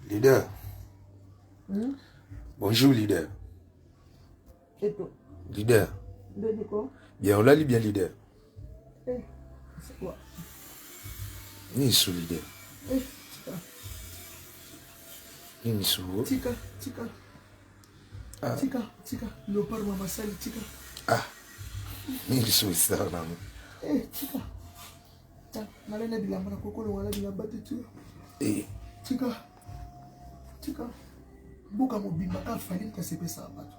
Leader. Bonjour leader. Eto. Leader. Ndeko. Bien, olali bien leader. Eh, c'est quoi? Nini su leader? Eh, tika. Nini su? Tika, tika. Ah. Tika, tika. Léopard mama sali, tika. Ah. Nini su star nango? Eh, tika. Ta, nalai na bilamba na kokolo wala bilamba te tika. Eh. Tika. Tika. Mboka mobimba ka Fally moto asepesaka bato.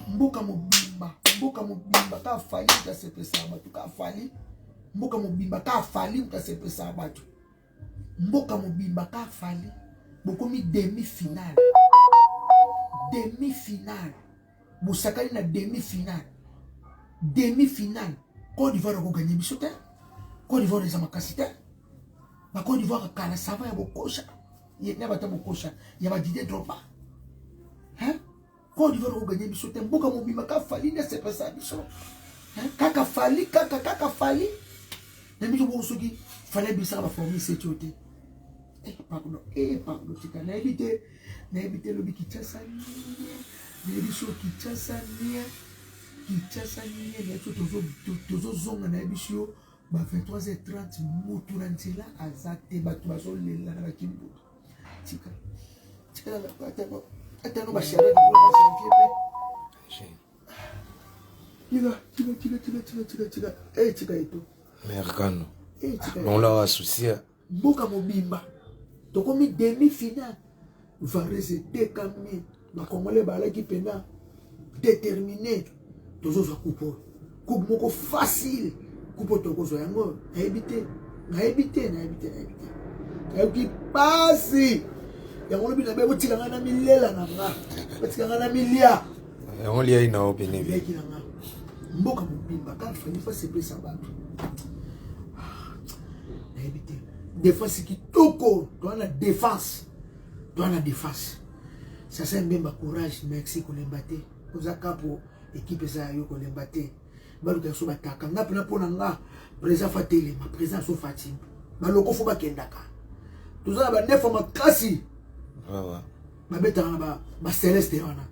Mboka mobimba, mboka mobimba ka Fally moto asepesaka bato, ka Fally. Mboka mobimba ka Fally moto asepesaka bato. Mboka mobimba ka Fally. Bokomi demi-finale. Demi-finale. Bosakani na demi-finale. Demi-finale. Côte d'Ivoire akoganye biso te. Côte d'Ivoire eza makasi te. Ba Côte d'Ivoire kala sava ya bokosha. Na bato ya bokosha ya ba Didier Drogba. Hein? Côte d'Ivoire akoganye biso te. Mboka mobimba ka Fally nde asepesa biso. Hein? Kaka Fally, kaka kaka Fally. Na biso bongo soki Fally abisaka ba formule seti oyo te. Eh, pardon, eh, pardon, tika nayebi te, nayebi te lobi Kinshasa nie, nayebi so Kinshasa nie, Kinshasa nie, nayebi so tozozonga, nayebi so yo ba 23h30 mutu na nzela aza te, bato bazolela na bakimbutu. Tika, tika ata no basharaki kuna na janvier pe. Tika, tika, tika, tika, tika, tika, tika, eh, tika eto. Mercano. Eh, tika. Longola wa souci. Mboka mobimba tokomi demi finale, varese etekami, bakongole balaki mpena déterminé, tozozwa coupe oyo, coupe moko facile, coupe oyo tokozwa yango, nayebi te, nayebi te, nayebi te, nayebi te, nayoki pasi yango lobi na be, botika ngai na milela na nga, botika ngai na milia yango liai na yo pene liaki na nga. Mboka mobimba kaka Fally fasi epesa bato, nayebi te. Défense kitoko, toa na défense, toa na défense. Sasa Mbemba, courage, merci, kolemba te, oza kapo, équipe eza ya yo, kolemba te. Baluka biso bataka nga mpena mpo na nga président fa telema, président so Fati baloko fo bakendaka, toza na banefa makasi babetaka na baceleste wana,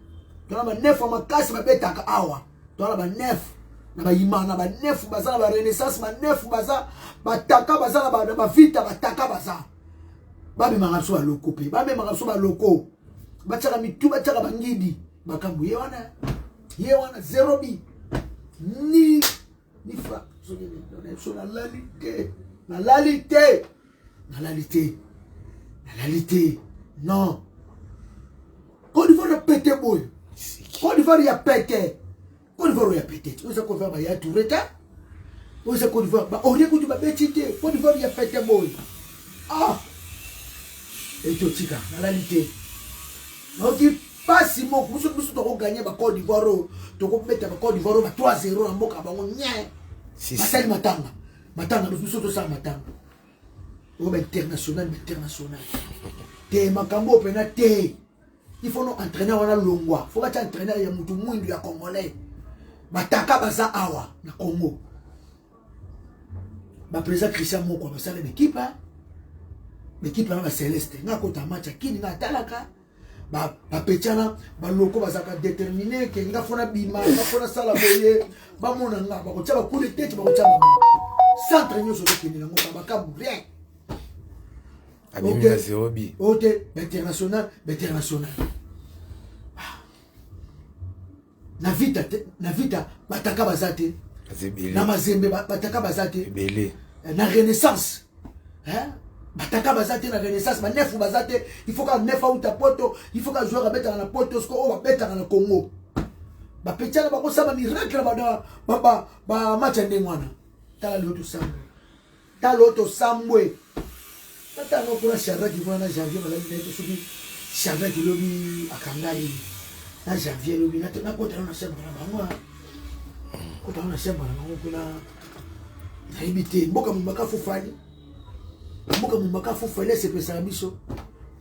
toza na banefa makasi babetaka awa, toza na banef na bayimana, banef baza na barenaissance, banef baza bataka, baza na bavita, bataka baza, bamemaka biso baloko mpe bamemaka biso baloko, batiaka mitu, batiaka bangidi, makambo ye wana, ye wana zero bi ni ni frappe. Soki nalali te, nalali te, nalali te, nalali te, non. Côte d'Ivoire ya pete boye, Côte d'Ivoire ya pete, Côte d'Ivoire ya pete, oyo eza Côte d'Ivoire baya toure te, oyo eza Côte d'Ivoire baorie kutu babeti te, Côte d'Ivoire ya pete boye. Ah, etotika, nalali te, nayoki pasi moko. Biso biso tokoganye ba Côte d'Ivoire oyo, tokobeta ba Côte d'Ivoire oyo ba 3-0 na mboka bango nye, basali matanga, matanga, biso tosala matanga oyo ba international, ba international te, makambo oyo mpena te. Il faut no entraîneur wana longwa, faut batia entraîneur ya mutu mwindu ya congolais, bataka baza awa na Congo, baprésident Christian moko basala baekipe, baekipe wana baceleste. Nga akota match ya kini, nga atalaka bapetiana baloko bazalaka déterminé ke nga fona bima, nga fona sala boye, bamona nga bakotia bacoup de tête, bakotia bango centre nyonso, tokende nango babakabu rien. Abimi na zero bi. Oyo te, bainternational, bainternational na vita te, na vita bataka baza te, na Mazembe bataka baza te, ebele na Renaissance bataka baza te, na Renaissance banefu baza te. Il faut ka nef auta poto, il faut ka joueur abetaka na poto, siko oyo babetaka na Congo, bapetiana bakosala miracle na bamatch ya ndenge wana. Tala lelo tosambwe, tala oyo tosambwe, natanga mpona Shadraki kuna na janvier bazali na ye te. Soki Shadraki lobi akanga ye na janvier, lobi nakota na chambre na bango, kota na chambre na bango kuna, nayebi te. Mboka mombaka fo Fally, mboka mombaka fo Fally esepesaka biso.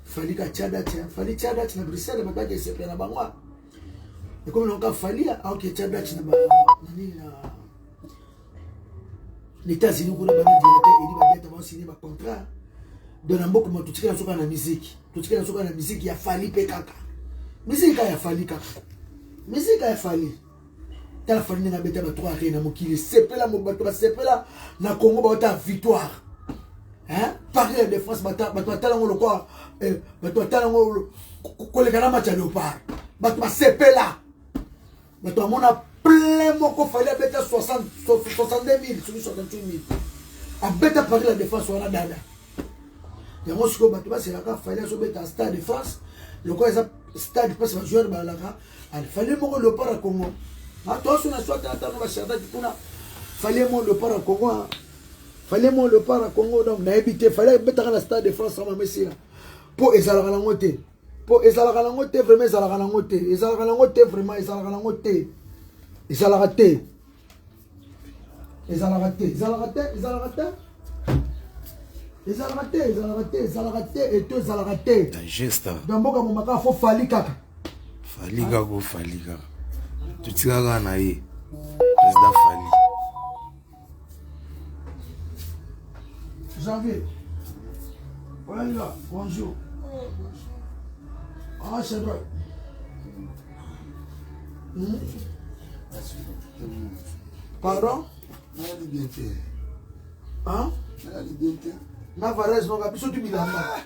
Fally ka tia date, Fally tia date na Bruxelles, babaki esepela na bango, ekomi nango ka Fally aoke tia date na nini na États-Unis kuna, bana directeur edi babeta, baosigné bacontrat. Donc na mboka totikala soka na musique, totikala soka na musique ya Fally mpe kaka musique kaka ya Fally, kaka musique ya Fally. Tala Fally ndenge abeta ba 3 arena mokili sepela, bato basepela na Congo, baota victoire, hein? Paris ya Défense, bato batala yango lokwa, bato batala yango koleka na match ya Léopard. Bato basepela, bato bamona plein moko. Fally abeta 62 000, soki 68 000 abeta Paris la Défense wana dada yango. Sikoyo bato baselaka Fally azobeta Stade de France lokola eza stade mpasi bajoueur balaka. Fally moko Léopard ya Congo, toso na swata atano bachartaki kuna. Fally moko Léopard ya Congo, Fally moko Léopard ya Congo. Donc nayebi te, Fally abetaka na Stade de France mama esila mpo ezalaka nango te, mpo ezalaka nango te vraiment, ezalaka nango te, ezalaka nango te vraiment, ezalaka nango te, ezalaka te, ezalaka te, ezalaka te, ezalaka te, ezalaka te, ezalaka te, ezalaka te, eto ezalaka te. Danger star. Donc mboka momaka fo Fally kaka. Fally kaka o Fally kaka, totika kaka na ye président Fally. Janvier oyalinga, bonjour. Ah, c'est vrai. Pardon? Nalali bien te. Hein? Nalali bien te. Na varese noka biso tu bilamba,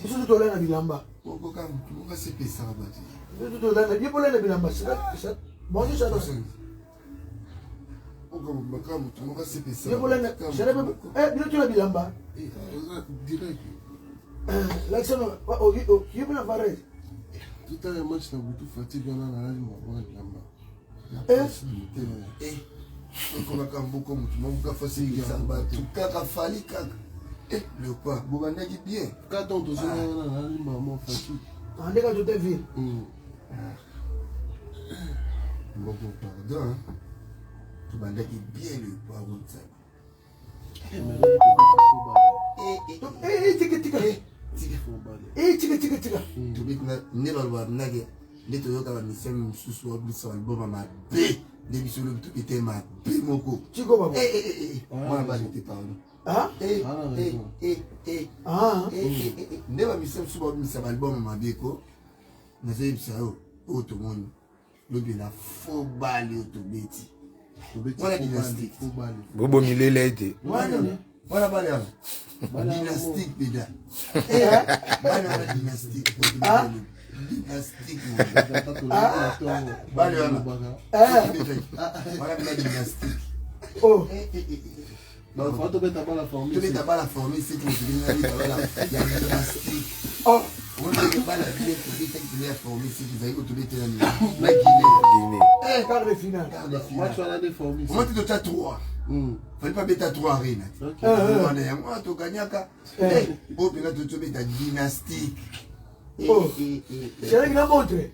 biso tu tolai na bilamba. Okoka motu moko asepesaka bato. Biso tu tolai na ye polai na bilamba. Bonjour Shadow. Oka motu moko asepesaka. Ye polai na bino tu na bilamba. Direct. Lakisa ye mpe na varese. Totala match na butu, fatigue wana, nalali mabona bilamba. Ekomaka moko motu moko kafasipesaka bato kaka Fally kaka Léopard bobandaki bien. Katon tozonga wana, nalali mama fatigue. Andeka tote ville. Moko pardon, tobandaki bien Léopard otsaka. Tika, tika, tika, tika, tika. Nde baloba nake nde toyoka bamisien mosusu babimisa baliboma mabe, nde biso lobi tobete mabe moko. Tiko babo. Mwana bali te, pardon. Nde bamisien mosusu babimisa baliboma mabe ko nazoyebisa yo oyo tomoni lobi na fo bale oyo tobeti wana dynastique. Bobomilela ete. Wana bale yango dynastique peda, bale wana dynastique, dynastique bale wana, wana bina dynastique. Tobeta bala formé. Tobeta bala formé, c'est bala ya dynastique. Ondenge bala bien tobetaki tele ya formé, c'est ezali ko tobetela na Guinée. Guinée. Quart de finale. Match wana nde formé. Omoi te totya 3, Fally mpe abeta 3 arena wana, yango wana toganyaka oyo mpenza totobeta dynastique. Sereki na montre.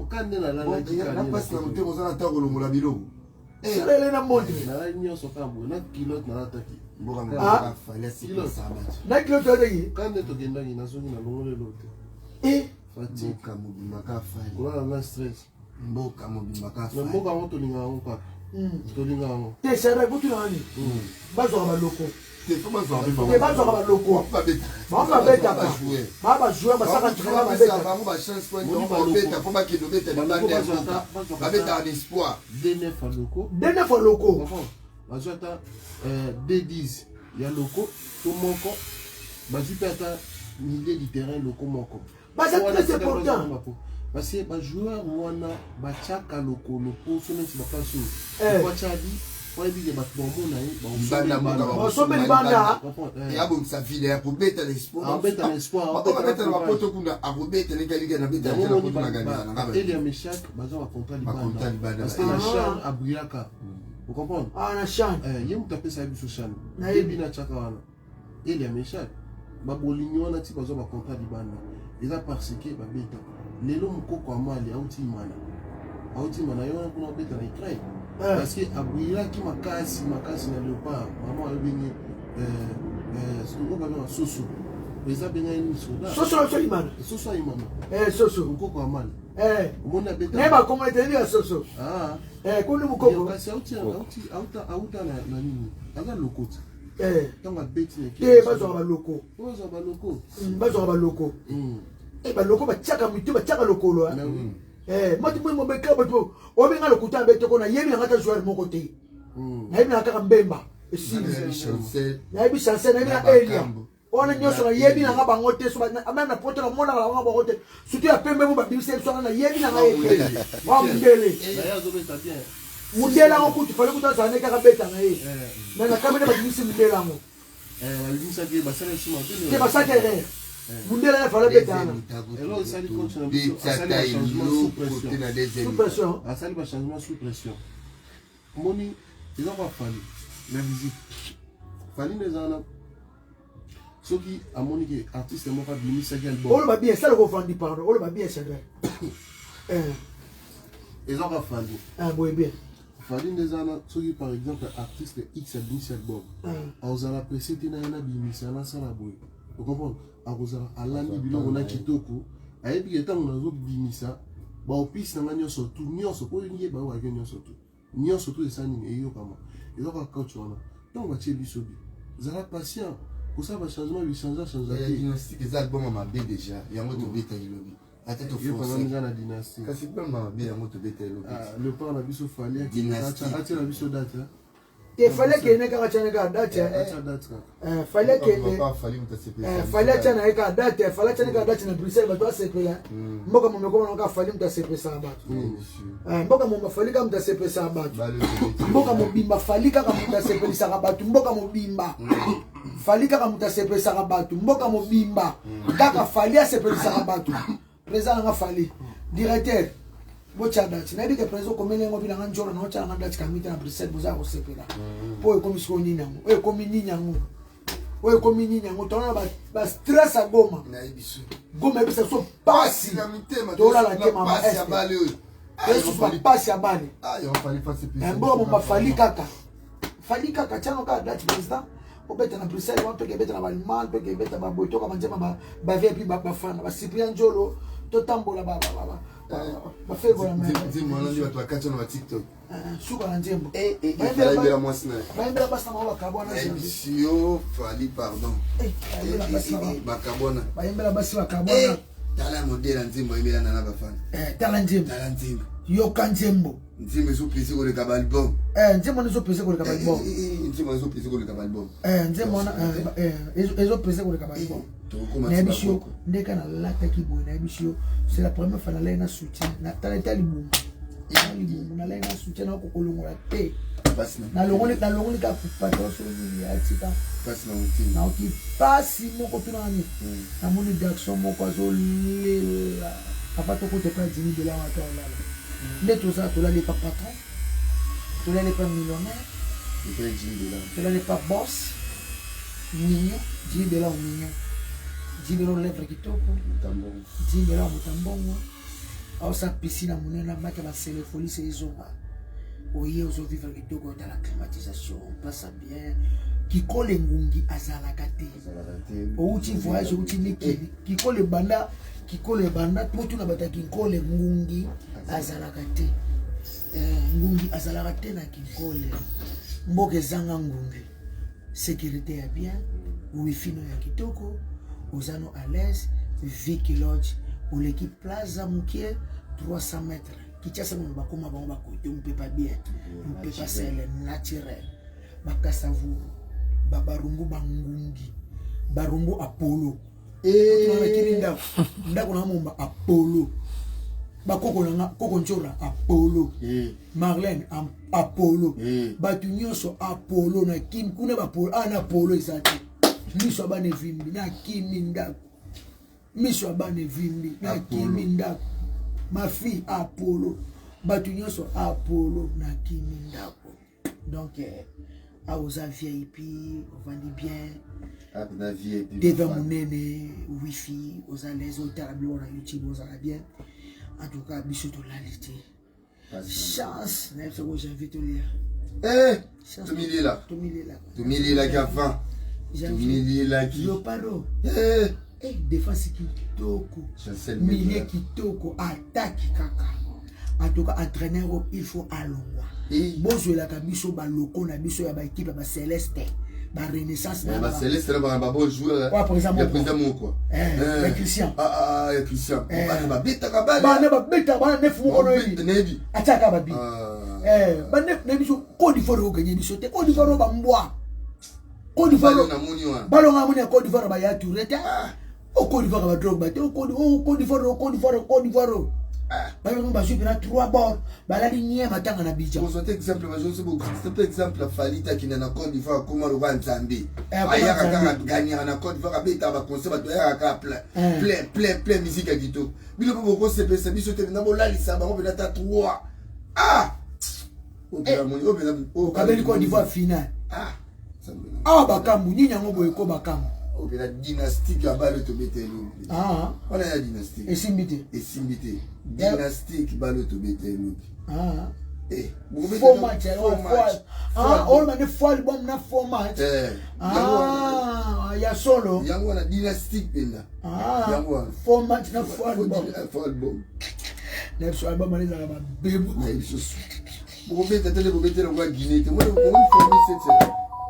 Kande nalalaki. Na mpasi na motema, oza na ntango kolongola biloko. Serele na montre. Nalali nyonso kaka boye na culotte nalataki. Mboka Fally asepelisa bato. Na culotte olataki. Kande tokendaki, nazongi na longolo elo te. Fatigue. Mboka mobimba ka Fally. Kolala na stress. Mboka mobimba ka Mais mboka yango tolingaka yango kaka, tolingaka yango. Te, Serek botuna wani bazwaka baloko. Te, fo bazwaka. Te, bazwaka baloko. Bango babetaka, baa bajoueur basaka entraînement, babetaka. Bango bachance point babeta mpo bakende obeta libanda ya mboka, babetaka na espoir. D9 ya loko. D9 ya loko. Bazwi ata D10 ya loko to moko, bazwi mpe ata milieu du terrain loko moko. Baza très important. Parce que bajoueur wana batiaka lokolo po so neti baplace oyo atya bi oyebi ke bato bamona ye. Basombe libanda. Abongisa ville ya kobeta na espoir. Abeta na espoir. Babeta na bapoto kuna, akobeta nekalika na beta na poto na ganisa. Elia Meshak baza bacontra libanda parce que na CHAN abrillaka, vous comprendre? Ah, na CHAN. Ye moto apesaka biso CHAN, yebi na tiaka wana Elia Meshak babolingi wana ti bazwa bacontrat libanda eza parce que babeta. Lelo mokoko amali auti imana, auti imana ye wana kuna abeta na Ukraine parce que abrillaki makasi makasi na Léopard. Mama ayobengi oyo babenga soso, eza benga ye nini, soda. Soso na biso imana. Soso ya imana. Soso. Mokoko amali omoni abeta. Naye bakoma ete ya soso kundi mokoko. Kasi auta na nini, aza lokoti. Ntango abeti na te, bazwaka baloko. Bazwaka baloko. Bazwaka baloko. Baloko batiaka mitu, batiaka lokolo. Mati moi mobeka bato obenga lokuta abetoko. Nayebi nanga ata joueur moko te. Nayebi nanga kaka Mbemba, esili. Nayebi Chancel, nayebi na Elia wana nyonso, nayebi nanga bango te. Même na poto namonaka na bango bango te, surtout ya pembe mo babimisa biso wana, nayebi nanga ye te. Wa mundele, mundele yango kutu fale kutu azala ne kaka beta na ye, mais na kamene babimisi mundele yango te, basalaki erreur. Mundele ya fale beta wana. Sous pression. Asali bachangement sous pression. Moni eza kwa Fally na visite. Fally nde eza wana, soki amoni ke artiste moko abimisaki album. Oloba bien, salaka ovandi, pardon, oloba bien, c'est vrai. Eza kwa Fally. Boye bien. Fally nde eza wana, soki par exemple artiste X abimisi album, akozala pressé te na ye nabimisa, nasala boye, ocomprendre? Akozala alandi biloko na kitoko, ayebi ke ntango nazobimisa baopisi na nga nyonso tu, nyonso mpo ye bayokaki nyonso tu, nyonso tu esa nini eyokama. Eza kaka coach wana, ntango batie biso bi zala patient, kosala bachangement, bichange change te. Dynastique eza album ya mabe déjà, yango tobetaki lobi ata. Toforcé na Dynastie. Kasi album ya mabe, yango tobeta elobi. Le part na biso Fally atia na biso date. Te, Fally akende kaka, tiana kaka date. Atia date kaka. Fally akende, Fally atia na ye kaka date. Fally atia na kaka date na Bruxelles, bato asepela. Mboka momo ekoma kaka Fally moto asepesaka bato. Mboka mobimba Fally kaka moto asepesaka bato. Mboka mobimba Fally kaka moto asepelisaka bato. Mboka mobimba Fally kaka moto asepelisaka bato. Mboka mobimba kaka Fally asepelisaka bato. Président nanga Fally, directeur, botya date. Nayebi ke président okomeli yango bilanga nzola na otya nanga date kamite na Bruxelles. Boza kosepela mpo ekomi sikoyo nini yango oyo, ekomi nini yango oyo, ekomi nini yango? Tona bastress ya Goma. Goma ebisa biso pasi, tolala te. Mama, esusu bapasi ya bale. Mboka momba Fally kaka, Fally kaka. Tiano kaka date, président, obeta na Bruxelles wana, toke ebeta na baallemagne, toke ebeta baboye, toka banzema bavip, bafana bacyprien njolo, totambola bafegola. Nzembo wana nde bato bakati wana batiktok. Suka na nzembo. Bayembela mwasi na ye. Bayembela basi na bango bakabwana. Nayebisi yo, Fally, pardon, bakabwana. Bayembela basi bakabwana. Tala modèle ya nzembo ayembela nana bafana. Tala nzembo. Tala nzembo. Yoka nzembo. Nzembo ezopese koleka baalbum. Nzembo wana ezopese koleka baalbum. Nzembo wana ezopese koleka baalbum. Nzembo wana ezopese koleka baalbum. Nayebisi yo, ndeka nalataki boye, nayebisi yo, c'est la première fois nalai na soutien, natala eta libumu na libumu, nalai na soutien, nakokolongola te. Nalongoli kaka patron so nini atika. Naoki pasi moko tunaka nini, namoni garçon moko azolela. Papa, tokota epai Dimi Bela wana, to olala nde toza, tolali epa patron, tolali epa millionnaire, tolali epa boss mignon Dimi Bela, o mignon Dimi Bela, olèvre kitoko Dimi Bela, motambongo aosa piscine ya monene, amaki basele polise ezonga. Oye ozovivre kitoko, otala climatisation, place bien. Kikole ngungi azalaka te. Outi voyage, outi mikili, kikole ebanda, kikole ebanda motuna bato ya kinkole, ngungi azalaka te. Ngungi azalaka te na kinkole. Mboka ezanga ngungi, sécurité ya bien, wifi no ya kitoko, oza no à l'aise. Viki Lodge, oleki Plaza mokie, 300 mètres. Kinshasa mono bakóma bango bakote mopepa bien, mopepa sele naturel. Bakasavu, babarumbu, bangungi, barumbu apollo nakimi ndako, ndako na momba apollo, bakoko nanga, koko Nzora apollo, Marlène apollo, bato nyonso apollo. Na kimi kuna bapolo a na polo eza te. Miso ya bana evimbi, nakimi ndako. Miso ya bana evimbi, nakimi ndako. Ma fille apollo, bato nyonso apollo, nakimi ndako. Donc awa oza VIP, ovandi bien, TV monene, wifi, oza lese, otala biloko na YouTube, ozala bien. En tout cas biso tolali te. Chance nayebi soko janvier tolia. Tomilela. Tomilelaka. Tomilelaki avant, tomilelaki. Leopard, défense kitoko, milieu kitoko, attaque kaka. En tout cas entraîneur oyo il faut alongwa. Bozwelaka biso baloko na biso ya baéquipe ya baceleste. Barenaissance. Baceleste na bana babon joueur. Wa président. Ya président moko. Ya Christian. Ya Christian, bana babetaka bale. Bana babetaka, bana nef moko noyebi atiaka babi banef na biso. Côte d'Ivoire okoganye biso te. Côte d'Ivoire oyo bambwa, Côte d'Ivoire balonga moni ya Côte d'Ivoire baya toure te. O Côte d'Ivoire badrogue ba te. O Côte d'Ivoire, o Côte d'Ivoire, o Côte d'Ivoire bayango bazwi mpena trois bord, balali nie matanga na Bidjan. Kozwa te exemple, bazwi exemple Fally te, akenda na Côte d'Ivoire, akóma lokola Nzambe, ayaka kaka gagnaka na Côte d'Ivoire, abetaka baconcert, bato ayaka kaka plein, plein, plein, plein, musique ya kitoko. Bino mpo bokosepesa biso te, na bolalisa bango mpena ata 3. Ah, okabeli Côte d'Ivoire final awa. Bakambu nini yango boye ko bakambu? Opena dynastique ya bale tobeta elobi wana ya dynastique. Esimbi te. Esimbi te. Dynastique bale tobeta elobi. Faux match oyo bande faux album na faux match ya solo. Yango wana dynastique mpenza, yango wana. Faux match na faux album. Faux album. Na biso album wana ezalaka babebo. Na biso bokobeta te nde bobetela kwa Guinée te. Moni formi sete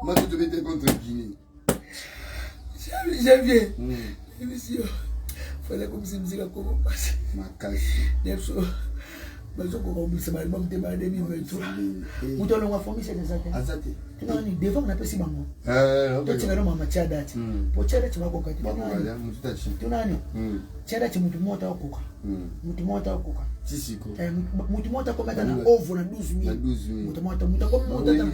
match tobete contre Guinée. Janvier, émission fallait comme si musique akoma pasi. Makasi. Na biso bazokoka kobimisa baalbum te ba 2023. Moto alongwa formi sete eza te. Aza te. Tunani devant napesi bango, totika no mama tia date po tia date bakoka te. Tunani tia date, mutu moko ta okoka, mutu moko ta okoka, mutu moko ta komi ata na ovo na 12 000, mutu moko ta, mutu akomi moko ata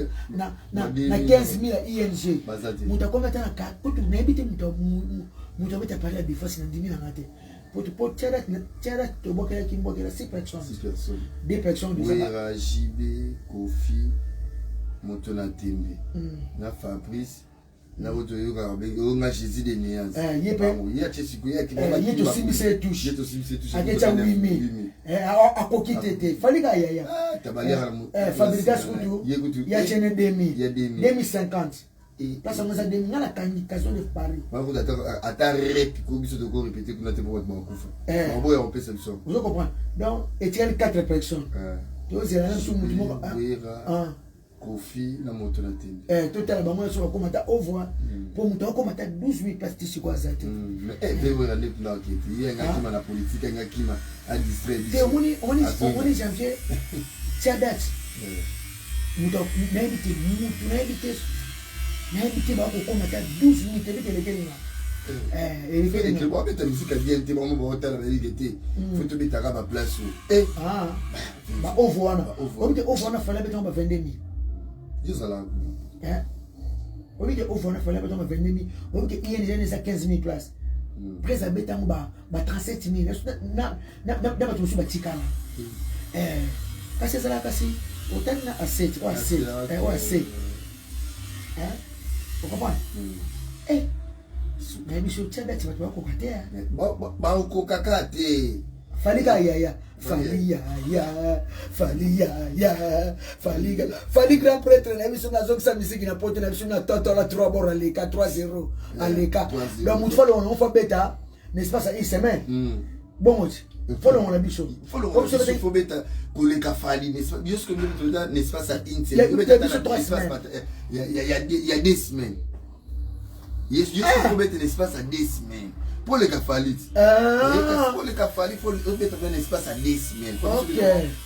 na 15 000 ya ING, mutu akomi ata na kutu nayebi te. Mutu abeta Paris ya Défense na ndimi nanga te po tia date tobwakelaki mbwakela six personnes, deux personnes. Wera, JB, Kofi, moto na tembe na Fabrice na bo toyokaka oyonga Jésus de nuance. Ye mpe ye atie sikoyo. Ye tosimbisa ye touche, aketya 8000, akoki te te falika yaya. Fabrigas kutu ye atiene 2000, 2050 place yango eza 2000. Nga nakangi Casino de Paris. Ata rep ko biso toko répéter kuna te po bato bakufa, baboya kopesa biso. Ozo comprendre? Donc etikali 4 personnes, tozela na biso mutu moko. Kofi na moto na tembe. Totala bango nyonso bakóma ata ovoi mpo moto akóma ata 12 000 place ti sikoyo aza te. Wera nde kuna akete, ye anga kima na politique, anga kima adistrait. Te, omoni janvier, tia date, moto nayebi te, mutu nayebi te, nayebi te, bakokóma ata 12 000 te, bite elekelinga. Babeta musique ya bien te, bango baotala bayebike te, faut tobetaka baplace oyo. Baovo wana oyebi te, ovo wana Fally abetango ba 22 000. Ezala. Oyebi te, ovo wana Fally abetango ba 22 000. Oyebi te, ING eza 15 000 place, prese abetango ba 37 000 na bato mosusu batikala. Kasi ezalaka, kasi otali na A7 oyo A7, oyo A7, ocomprendre? Nayebi so tia date, bato bakoka te. Bakokaka te. Fally ka yaya, Fally yaya, Fally yaya, Fally, Fally grand prêtre. Na biso nazongisa misiki na poto na biso na toto la 3 bord aleka 3 0 aleka. Donc motu falongo fo beta n'est-ce pas une semaine bongo ti folongo na biso. Fo beta koleka Fally biso n'est-ce pas ça une semaine, il y a 2 semaines, yesu fo beta l'espace à 2 semaines mpo oleka Fally. Mpo oleka Fally, fo obeta mpe na espace à 2 semaines,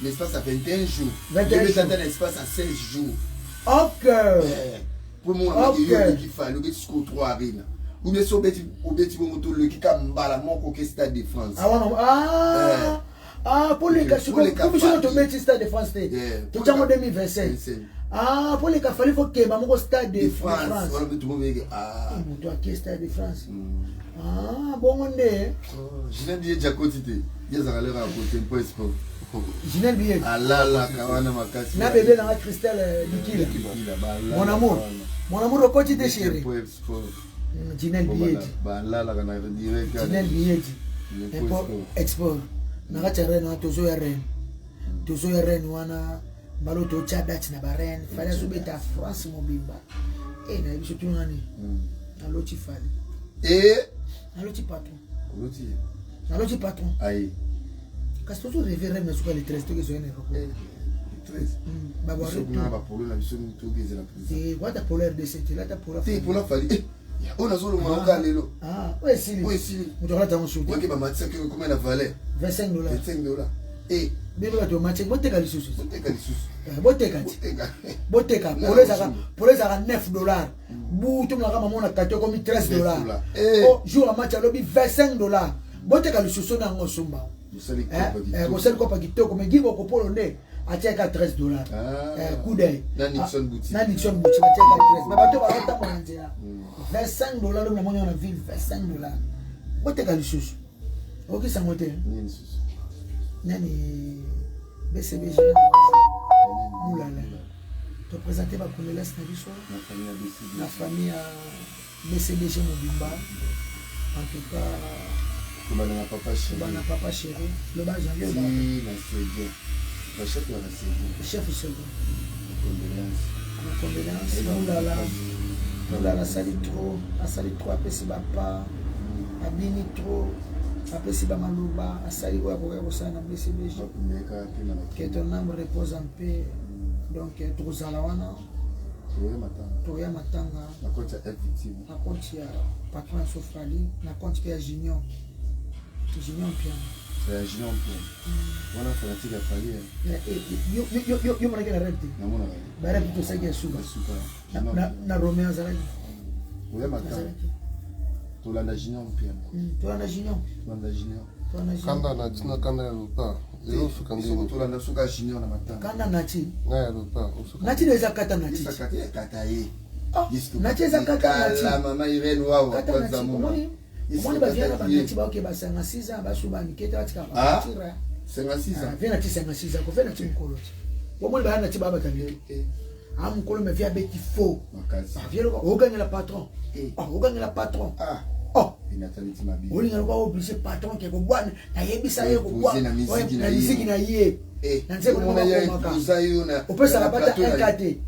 l'espace à 21 jours, obeta ata na espace à 16 jours. Po mona yo oleki Fally, obeti sikoyo 3 arena, ou bien so obeti, obeti bongo toleki ka mbala moko oke Stade de France. Ah, mpo leka sikoyo biso tobeti Stade de France te, totiango 2025. Ah, mpo leka Fally, fo keba moko Stade de France. Moto ake Stade de France. Ah, bongo nde. Ginel Biye akoti te, ye azalaka lere akote mpo sport. Ginel Biye. Alalaka wana makasi. Na bebe nanga Christelle Bikila, mon amour, mon amour, okoti te chéri. Ginel Biyedi. Balalaka na direct. Ginel Biyedi, import export na kati ya reine wana. Tozoya reine, tozoya reine wana mbala oyo totya date na bareine. Fally azobeta France mobimba. E nayebi biso tunani, naloti Fally. Naloti patron. Naloti patron. Aye. Kasi tozo rêve rêve na suka le 13 tokezoya na aéroport. 13. Biso kuna bapolo na biso toki ezala président. Wata polo RDC te, lata polo. Te polo Fally. Eh, oyo nazolongola oka lelo. Ah, oyo esili. Oyo esili. Moto alata yango soki. Oyo bamatisaki oyo ekoma na valeur. 25 dollars. 25 dollars. Eh. Bino bato bamatiaki, boteka lisusu. Boteka lisusu. Eh, boteka ti. Boteka. Polo ezalaka, polo ezalaka 9 dollars. Bu tomonaka mama na kati ekomi 13 dollars. Oh, jour ya match alobi 25 dollars. Boteka lisusu na yango osomba. Bosali kopa kitoko, mais Gibo Kopolo nde atiaka 13 dollars. Coup d'œil. Na Nixon Boutique. Na Nixon Boutique atiaka 13, mais bato bazotambola na nzela 25 dollars. Lobi namoni na ville 25 dollars. Boteka lisusu. Okisango te nani BCBG Mulala. Toprésente bacondoléance na biso na famille ya BCBG mobimba, en tout cas. Kobanda na papa chéri. Kobanda papa chéri, loba janvier. Na Seguin, bachef ya Seguin. Chef Seguin. Condoléance. Condoléance. Mulala, Mulala asali trop, asali trop, apesi bapa, abini trop, apesi bamaloba, asali oyo akoki kosala na BCBG. Que ton âme repose en paix. Donc tokozala wana, toya matanga. Na compte ya Victime. Na compte ya patron ya Sofali, na compte mpe ya Junior, Junior Mpiana. Ya Junior Mpiana wana, fanatique ya Fally. Yo monaki na rêve te? Namonaka. Barêve tosalaki ya suka na Romeo azalaki. Oya matanga, tolanda Junior Mpiana. Tolanda Junior. Tolanda Junior. Kanda na ntina, kanda ya lopa ezosuka ndenge. Tolanda suka Junior na matanga. Kanda nati. Na ya lopa osuka. Nati eza kata nati. Kata ye. Nati eza kata nati. Mama Irene wawa. Kata nati. Omoni, omoni bavia na banati baoke ba 56 ans, basuba mike te, batika bapartir. 56 ans. Vie nati 56 ans, kofe nati mokolo ti omoni baya nati babata mike a mokolo, mais vie abeti faux. Vie ogangela patron, ogangela patron. Oh, olinga loka oblige patron ke kobwana, nayebisa ye kobwana na miziki na ye na nzembo komaka, opesaka bata 1 te.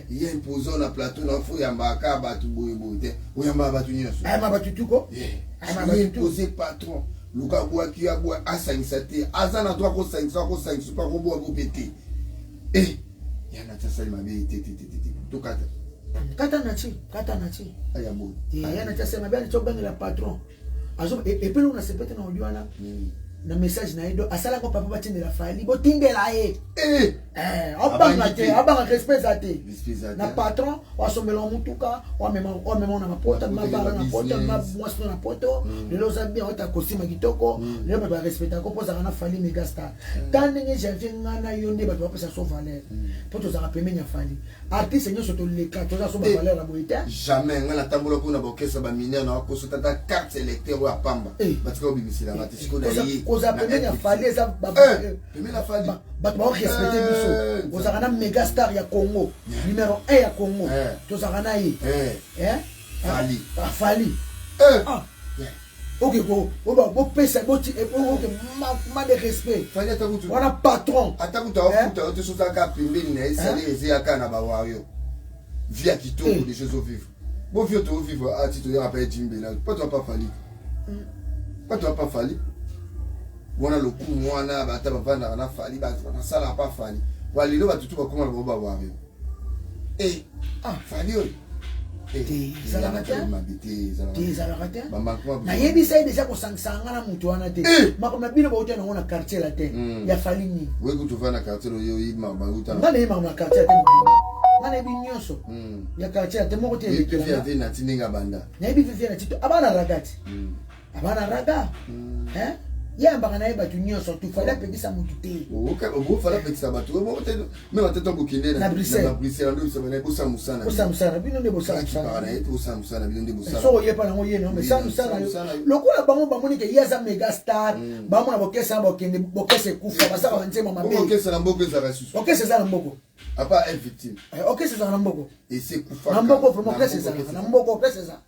Ye impose na plateau na fo, oyambaka bato boyeboye te, oyambaka bato nyonso. Ayamba bato tuko. Impose patron, luka abwaki, abwa, asangisa te, aza na droit kosangisa, akosangisa mpo akobwaka mpe te. Ya nati asali mabe te te te te, tokata. Kata nati, kata nati. Aya boye. Ya nati asali mabe, anati obengela patron epele na sepete na audio wana na message na ye do asalaka papa batindela Fally, botindela ye. Abanga te, abanga, respect eza te na patron. Wasombela mutuka, wamema na mapota, mabala na poto, mwasi na poto. Lelo oza bien, ota costume kitoko. Lelo bato barespectaka mpo ozalaka na Fally mégastar. Ta ndenge Janvier, nga na yo nde bato bapesa so valeur mpo tozalaka pembeni ya Fally. Artiste nyonso toleka, toza so bavaleur ya boye te. Jamais. Ngai natambola kuna baorchestre baminere na bakoso tata carte électeur oyo apamba batika obimiselanga te. Sikoyo na ye kozala pembeni ya Fally eza pembeni ya Fally. Bato baorespecte biso. Ozalaka na méga star ya Congo, numéro 1 ya Congo, tozalaka na ye. Fally. Fally, oke bopesa, oke manque de respect wana patron. Ata kutu afuta yo te, so ozalaka pembeni na ye, salaire ezeyaka na bawario, vie ya kitoko des choses ovivre. Bo vie tovivre ati toyaka pa ejimbela po toa pa Fally, po toa pa Fally wana lokumu wana. Bata bavandaka na Fally, basalaka pa Fally wa. Lelo bato tu bakóma na bango bawario. Fally oyo. Ezalaka te, ezalaka te. Nayebisa ye deja kosangisaka nga na moto wana te. Makambo na bino bauta nango na quartier la te ya Fally nini. Nga nayebi makambo na quartier la te mobimba, nga nayebi nyonso ya quartier la te moko te. Nayebi vivie na tito, abana raga ti, abana raga, ye ambaka na ye bato nyonso tu. Fally apekisa motu te. Fally apekisa bato te, me batata bokende na Bruxelles bosala mosala. Bosala mosala bino nde, bosala mosala na ye te, bosala mosala bino nde bosala. Soko oyepa nango ye no, mais sala mosala lokola bango bamoni ke ye aza méga star. Bamona bokesa na bokende, bokesa ekufa, basala banzembo mabe. Okesa na mboko ezalaka susu. Okesa eza na mboko. À part un victime. Okesa ezalaka na mboko. Esi ekufa. Na mboko vraiment, okesa ezalaka na mboko, okesa eza,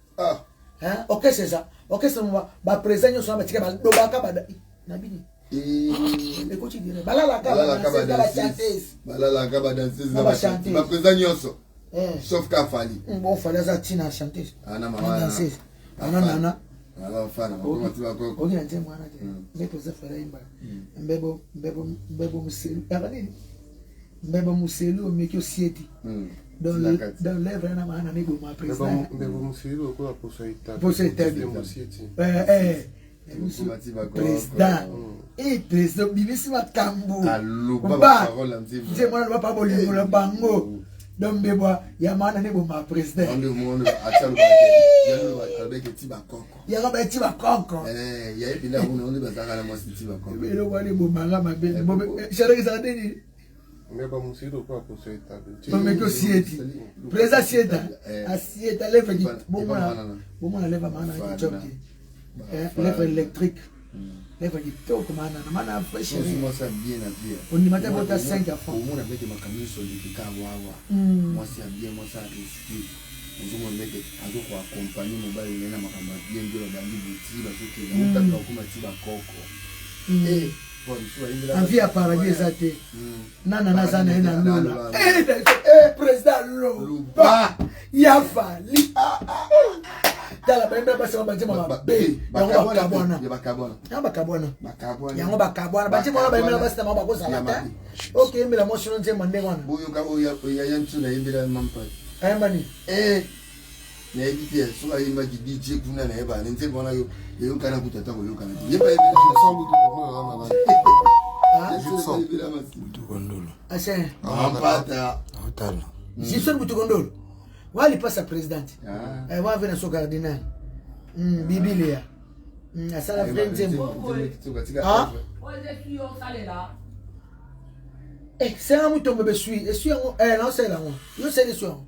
okesa eza, okesa baprésident nyonso wana batika balobaka na bini ekoti dire balalaka. Balalaka badanseuse, baprésident nyonso sauf ka Fally. Bon, Fally aza ntina chanteuse na danseuse ana nana. Oki na nzembo wana te nde toza Fally ayimba mbebo mbebo mbebo moselu aka nini. Mbeba moselu omeki osieti. Dans l'œuvre na maana ne boma président. Mbeba moselu lokola poso ya etabi. Poso ya etabi. Eh président. Eh président bimisi makambo. Aloba parole nzembo. Mwana loba pa bolingo na bango. Donc mbebwa ya maana ne boma président. Ande mwana atia loba alobeke ti bakoko. Yaka ba ti bakoko. Eh ya epinda kuna onde bazaka na mwasi ti bakoko. Eloko wana ebomanga mabe. Sharek ezalaka nini? Mbeba moselu lokola poso ya etabi. Omeki osieti. Président asieta. Asieta lèvre bomona bomona lèvre maana na kitoko te. Lèvre électrique. Lèvre kitoko maana na maana vrai chéri. Mwasi ya bien na bien. Ondima te bota 5 enfants. Omona mbete makambo nyonso eleki kaka wawa. Mwasi ya bien, mwasi ya respect. Ozomona ndenge azoko accompagner mobali na ye na makambo ya bien nde babandi buti bazokende otaka okoma ti bakoko. Eh, Envie ya paradis eza te. Nana naza na ye na lola. Président loba ya Fally. Tala bayemba basi ba banzembo mabe. Yango bakabwana. Yango bakabwana. Yango bakabwana. Banzembo wana bayembela basi na bango bakozala te. Okeyembela mwasi no nzembo ndenge wana. Boyoka oyo ya ntu nayembela mampa. Ayemba nini? Eh. Nayebi te soki ayembaki DJ kuna nayeba na nzembo wana eyokana kutu ata koyokana te. Yeba Butukondolo. Ase. Mampata. Otala. Gibson Butukondolo. Wali pasa president. Eh wa vena so cardinal. Bibilia. Asala vrai nzembo. Ah. Eh, senga mutombo besui, esui yango, eh na osala yango. Yo sala esui yango.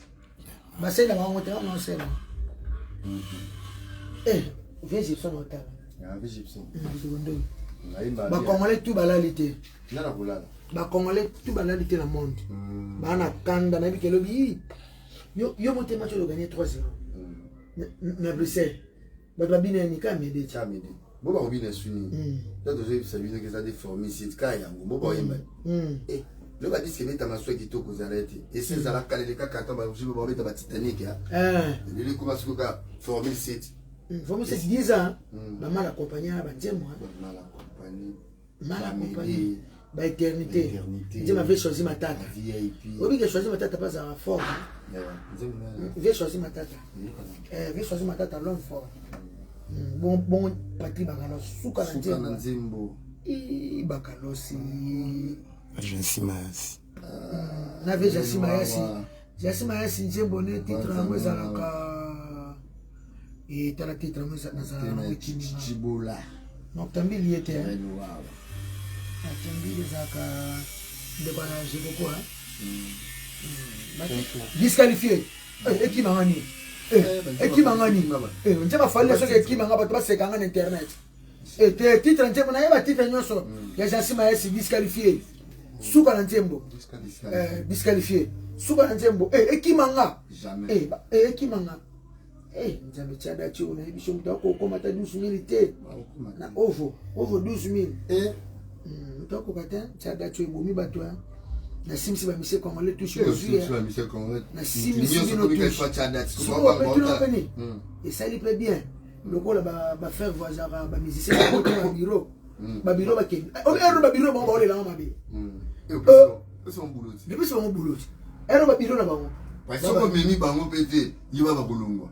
Basala bango te, na osala. Eh, viens Gibson otala. Ah, vieux Gibson. Butukondolo. Ba Congolais tout balali te. Nana kolala. Ba Congolais tout balali te na monde. Ba na kanda na bikelo bi. Yo yo motema tu gagner 3-0. Na Bruxelles. Bato babina ni ka mede. Ka mede. Bo ba kobina suni. To tozoyebisa bino ke eza deforme site ka yango bo baoyemba. Eh, lo ba disque ebetama so kitoko ezala ete ese ezala kalele kaka ata bamosusu babeta ba Titanic ya. Lelo ekoma sikoyo ka formule 7. Formule 7 10 ans. Ba mal accompagné na ba nzembo. Ba mal accompagné. Mal accompagné. Ba éternité. Nzembo avait choisi Matata. VIP. Obi ke choisi Matata pas un fort. Vieux choisi Matata. Eh, vieux choisi Matata l'homme fort. Bon bon Patrick Bakalos suka na nzembo. Suka na nzembo. I Bakalosi. Agency Mayasi. Na vieux Jansi Mayasi. Jansi Mayasi nzembo ne titre yango ezalaka etala titre yango nazalaka nango ekimi. Chibola. Donc tambili ye te. Tambili ezalaka ndeko ya Jekoko. Disqualifié. Ekimanga nini? Ekimanga nini? Nzembo afali soki ekimanga bato basekanga na internet. Te titre nzembo nayeba titre nyonso ya Jansi Mayasi disqualifié. Suka na nzembo. Disqualifié. Suka na nzembo. Ekimanga. Ekimanga. Nzambe tia dati oyo nayebi so moto akokoma ata 12 000 te. Na ovo, ovo 12 000. Moto akoka te, tia dati oyo ebomi bato. Nasimbisi ba monsieur congolais touche bozwi. Nasimbisi bino touche. Sikoyo esali mpe bien lokola ba frère voisaka ba musicien ba bureau. Ba bureau bakende. Ero ba bureau bango baolelanga mabe. Epesi bango boulot. Ero ba bureau na bango. Soki omemi bango mpe te, yeba bakolongwa.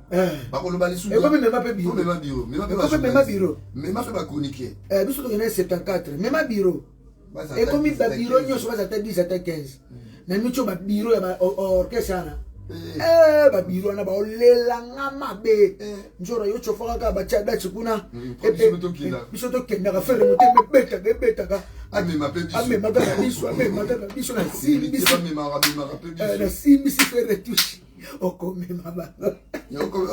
Bakoloba lisusu. Ekomi mema mpe bureau. Mema bureau. Mema mpe bureau. Mema mpe ba chroniqueur. Biso tokende 74. Mema bureau. Ekomi ba bureau nyonso baza ata 10 ata 15. Na micho ba bureau ya ba orchestre wana. Ba bureau wana baolelanga mabe. Nzora yo chofaka kaka batia dati kuna. Biso tokendaka fere motema ebetaka ebetaka. Amema mpe biso. Amema kaka biso, amema kaka biso na simbisi. Na simbisi fere touche. Okomema bango.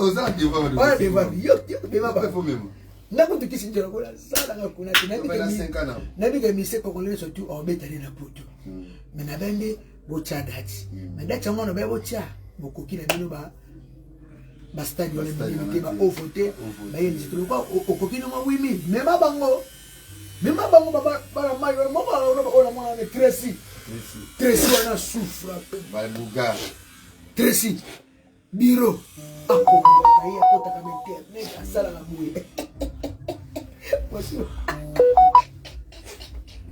Oza devoir. Oza devoir. Yo mema bango. Ndako tukisi nzela kola zalaka kuna te. Nayebi ke mise congolais surtout obetani na poto. Mais na bende botia dati. Mais dati yango na ba botia bokoki na bino ba ba stade wana minene te ba ovo te ba yebisi te lokwa okoki nongo 8000 mema bango. Mema bango bana mai wana moko oyo namona wana Tracy. Tracy wana souffre. Ba Buga. Tracy. Bureau. Akomaka ye akotaka na internet asalaka boye.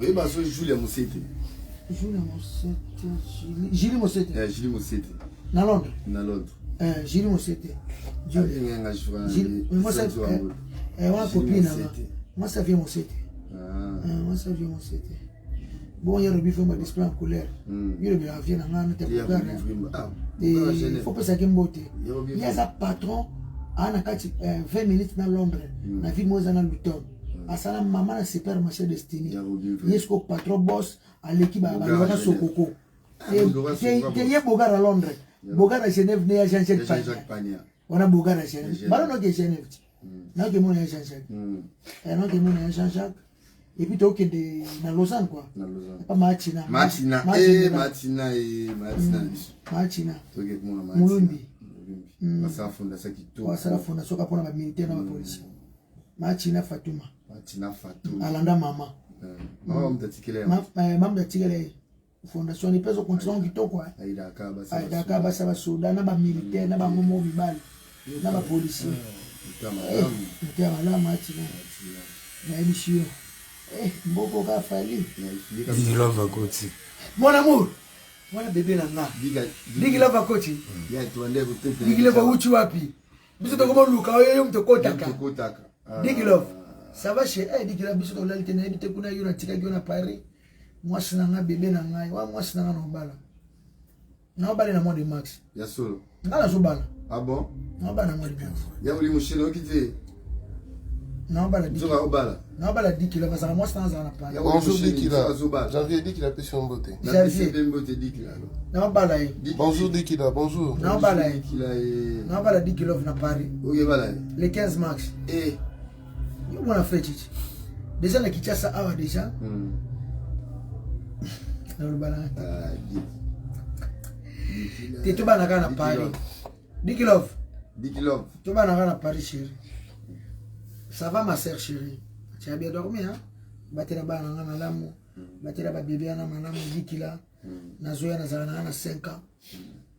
Oyeba so Julia Musete. Julie Mosete, Julie Mosete. Eh, Julie Mosete. Na Londres. Na Londres. Eh, Julie Mosete. Julie. Julie Mosete. Eh, wana copine na nga. Moi ça vient Mosete. Ah. Eh, moi ça vient Mosete. Bon, il y a le bifo ma display en couleur. Il y a le vient na nga na te couleur. Il faut pas ça qui mbote. Il y a sa patron ana kati 20 minutes na Londres. Na ville moi na Luton. Asala maman na supermarché Destiny. Yesko patron boss aleki balobaka sokoko te ye bogar na londres bogar na genève ne ya jean jacques pania wana bogar na genève balo noke genève ti naoke mona ya jean jacques naoke mona ya jean jacques et puis tokende na lausanne quoi pa maachina maachina maachina maachina mulumbi basala fondation kitoko basala fondation kaka mpona bamilitaire na bapolicier maachina fatuma maachina fatuma alanda mama mama moto atikela ye mama moto atikela ye fondation ni mpe ezokontinue kitoko aidaka basa basoda na bamilitaire na bango moko mibali na bapolicier moto ya malamu atina nayebisi yo mboko ka fali Digilove akoti mon amour wana bebe na nga Digilove akoti Digilove awuti wapi biso tokomoluka oyo yo moto okotaka Digilove ça va chez eh Digilove biso tolali te nayebi te kuna yo natikaki yo na Paris mwasi na nga bebe na ngai wa mwasi na nga na obala naobala na mois de mars ya solo nga nazobala ah bon naobala na mois de mars ya oli moshele oki te naobala nzoka obala naobala dikila bazala mwasi na azala na Paris bonjour dikila janvier dikila apesi yo mbote janvier mbote dikila naobala ye bonjour dikila bonjour naobala ye naobala dikilove na Paris okebala ye le 15 mars eh yo mwana frère chichi déjà na Kinshasa awa déjà naloba na te tobana kaka na Paris Dikilove Dikilove tobana kaka na Paris chérie ça va ma sœur chérie tu as bien dormi hein batela bana na nga malamu batela babebe wana malamu dikila nazoya nazala na nga na 5 ans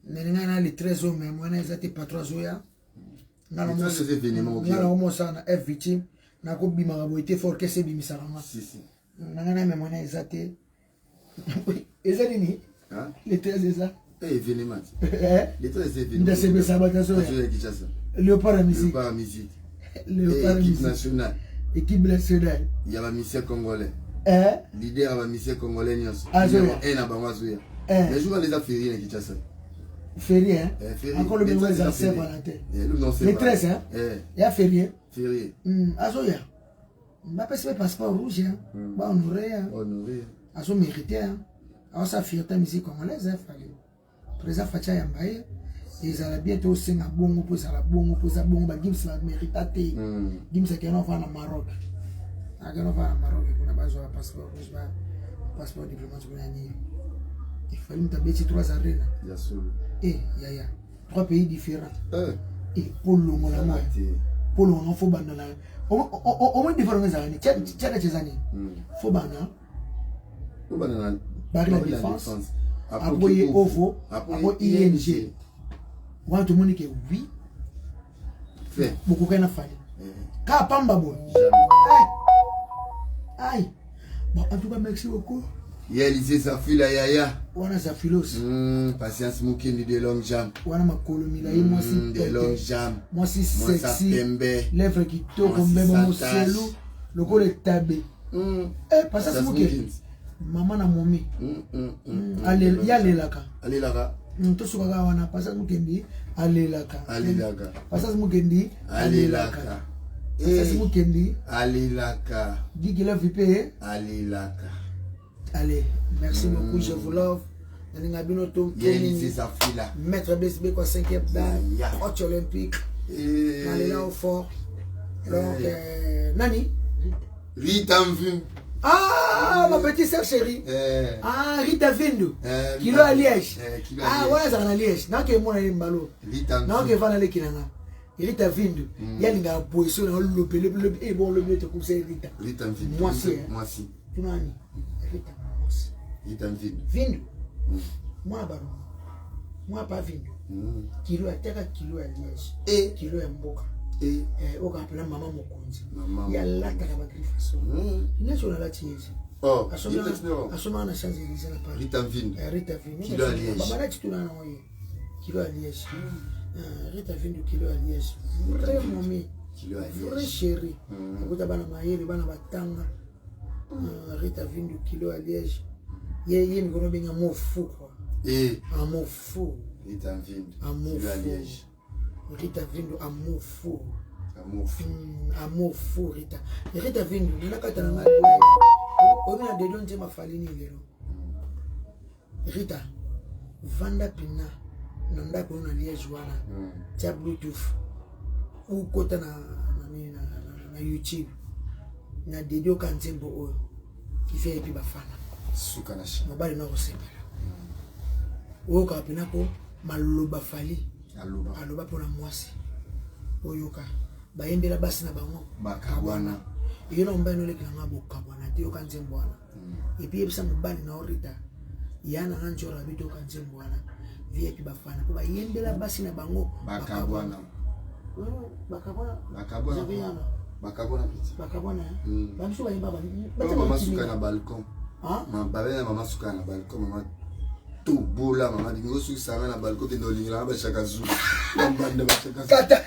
mais ngai na le 13 oyo mais mwana eza te patron azoya nga nakomosala na f victime nakobimaka boye te fort kese ebimisaka nga na ngai na mema wana eza te eza nini le 13 eza ndasepesa bato azoya léopard ya musique léopard équipe nationale équipe nationale ya bamisien congolais leader ya bamisien congolais nyonso na bango azoya mais jour wana eza ferie na kinshasa férié hein eh, encore le bingo eza saint valentin le 13 hein ya férié férié azoya bapesi mpe passeport rouge hein bahonore hein azo mérité hein aosa fierté musique congolaise hein fali président Fatia yamba ye ezala bien te osenga bongo mpo ezala bongo mpo eza bongo bagims bamérita te gims akenda ofana na maroc akenda ofana na maroc kuna bazwa passeport rouge ba passeport diplomatique kuna nini ifali moto abeti trois arena e yaya trois pays différents e mpo longola ngo mpo longola ngo fo banda na omoi différent ezala nini tiaka ti eza nini fo banda Paris la défense apoye ovo apo ing wana tomoni ke oui bokokani na fali kaka pamba boye ai bon en tout cas merci beaucoup Yalize Zafila Yaya. Wana Zafilos. Patience Mukendi de longue jambe. Wana makolo milayi mwasi de longue jambe. Mwasi sexy. Pembe. Lèvre kitoko mbembe moselu lokola etabe. Eh Patience Mukendi. Mama na momi. Ye alelaka. Alelaka. Tosukaka wana Patience Mukendi alelaka. Alelaka. Patience Mukendi alelaka. Patience Mukendi alelaka. Gigila VP alelaka. Allez, merci beaucoup, je vous love. Nalinga bino to Maître BSB quoi 5e dan, coach olympique. Nalela au fort. Donc Nani Rita Mvim. Ah, ma petite sœur chérie. Ah, Rita Vindu. Kilo à Liège. Ah, ouais, ça na Liège. Na ke mona mbalo. Na ke vana leki na nga. Rita Vindu. Ya linga boiso na lopele le et bon le mieux te comme ça Rita. Rita Vindu. Moi si. Moi si. Tunani. Rita mwasi. Rita Vindu. Vindu. Mwana baro. Mwana pa Vindu. Kilo ateka kilo ya Liège. Kilo ya mboka. Oyo kapela mama mokonzi. Ya lataka ba griffe so. Neti oyo nalati yezi. Oh, Asomaka na Champs Élysées na Paris. Rita Mvindu. Eh, Rita Mvindu. Kilo ya Liège. Baba nati tuna na ye. Kilo ya Liège. Eh, Rita Mvindu kilo ya Liège. Vrai momi. Kilo ya Liège. Vrai chéri. Akuta bana mayele bana batanga. Eh, Rita Mvindu kilo ya Liège. Ye ye mikono benga mot fou quoi. Eh. Un mot fou. Rita Mvindu. Amour Kilo ya fou. Liège. Rita Vindu amour fou. Amour fou. Amour fou Rita. Rita Vindu nana kata na ngai. Omi na dedo nzema falini lelo. Rita vanda pina na ndako na Liège wana. Tia bluetooth. Ukota na na na, na, na YouTube. Na dedo ka nzembo oyo. Ife epi bafana. Suka na chien. Mobali na kosepela. Oyoka pina ko maloba fali. Aloba. Aloba mpona mwasi. Oyoka bayembela basi na bango bakabwana. Yo na mobali nolekela nga bokabwana te, yoka nzembo wana. Epuis yebisa mobali na orita ya na nga nzora abi toyoka nzembo wana vip bafana mpo bayembela basi na bango bakabwana. Bakabwana. Bakabwana. Bakabwana petit. Bakabwana. Bamisu bayemba. Mama suka na balcon. Babe na mama suka na balcon mama tobola mama lingi osukisanga na balcon kende olingelanga bashaka zu bambanda bashaka kata.